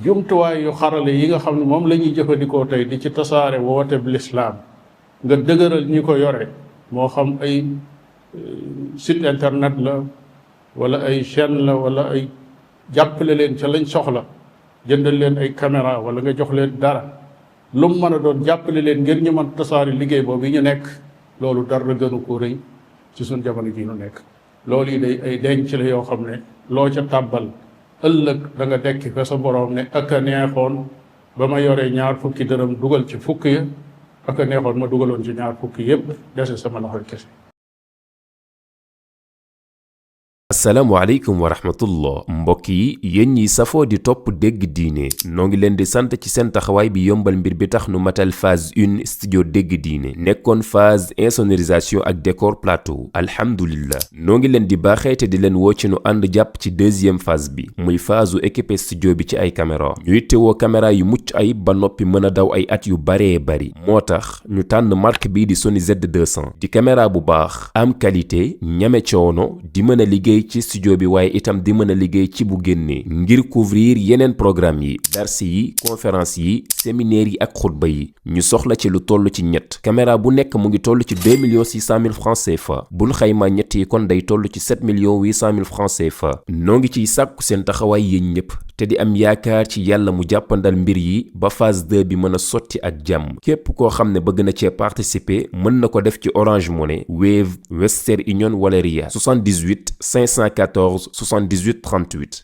jumtuwaay yu xarale yi nga xam ne moom la ñuy jëfandikoo tey di ci tasaare woote bi lislaam nga dëgëral ñi ko yore moo xam ay site internet la wala ay chaîne la wala ay jàppale leen ca lañ soxla jëndal leen ay caméra wala nga jox leen dara lu mu mën a doon jàppale leen ngir ñu mën tasaare liggéey boobu yi ñu nekk loolu dara gënu ko rëy ci suñ jamono ji ñu nekk. loolu yi day ay denc la yoo xam ne loo ca tàbbal ëllëg da nga dekki fa sa borom ne ak a neexoon ba ma yoree ñaar fukki dërëm dugal ci fukk ya ak a neexoon ma dugaloon ci ñaar fukki yépp dese sama loxoy kese. asalaamaaleykum wa rahmatullah mbokk yi yéen ñi safoo di topp dégg diine noo ngi leen di sant ci seen taxawaay bi yombal mbir bi tax nu matal phase 1 studio dégg diine nekkoon phase insonorisation ak décor plateau alhamdulillah noo ngi leen di baaxee te di leen woo ci nu ànd jàpp ci deuxième phase bi muy phase u équipé studio bi ci ay caméra ñuy teewoo caméra yu mucc ayib ba noppi mën a daw ay at yu baree bari moo tax ñu tànn marque bii di Sony Z200 di caméra bu baax am qualité ñame coono di mën a liggéey ci studio bi waaye itam di mën a liggéey ci bu génnee ngir couvrir yeneen programme yi dars yi conférence yi séminaire yi ak xutba yi ñu soxla ci lu toll ci ñett caméra bu nekk mu ngi toll ci 2 600 000 francs CFA buñ xayma ñett yi kon day toll ci 7 800 000 francs CFA noo ngi ciy sàkku seen taxawaay yéen ñëpp te di am yaakaar ci yàlla mu jàppandal mbir yi ba phase 2 bi mën a sotti ak jàmm képp koo xam ne bëgg na cee participer mën na ko def ci Orange Money Wave Western Union wala Ria 78 514 78 38